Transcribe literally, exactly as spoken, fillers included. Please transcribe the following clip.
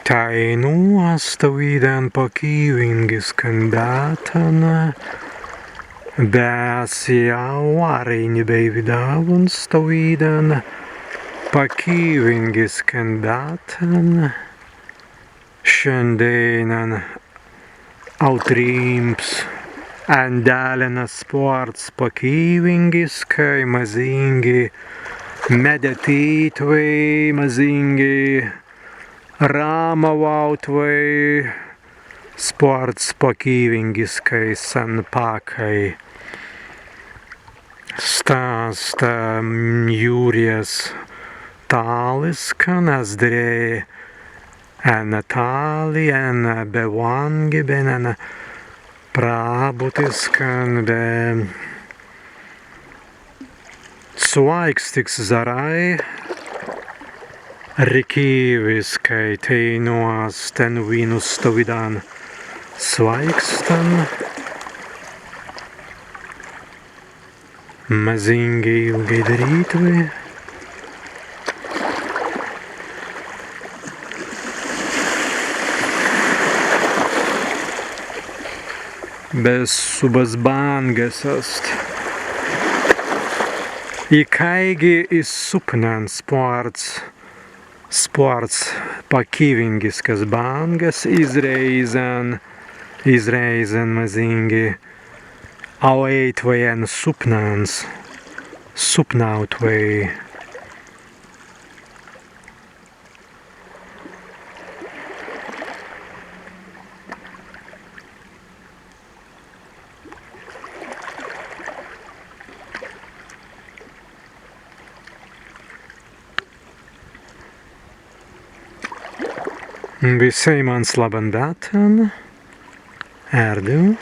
Teinū ast stawīdan pakīwingiskan dātan, be as jāu arēini bēi widāwuns stawīdan pakīwingiskan dātan. Šandēinan autrimps en dālin spārts pakīwingiskai, mazīngi medetītwei, mazīngi rāmawautwei, spārts pakīwingiskai sen pakkai. Sta ast jūrjas tāliskan, as dirēi en tāli, en bewāngi, be en prābutiskan, be swāikstis zarai. Rikīwiskai teinū ast en wīnu stawīdan swāikstan. Mazīngi ilgai dirītwei. Be subbas bāngas ast. Ikāigi iz supnan spārts, spārts pakīwingiskas bāngas izrēizan, izrēizan mazīngi auēitwei en supnans, supnautwei. Wisēimans labban dātan, ērdiw.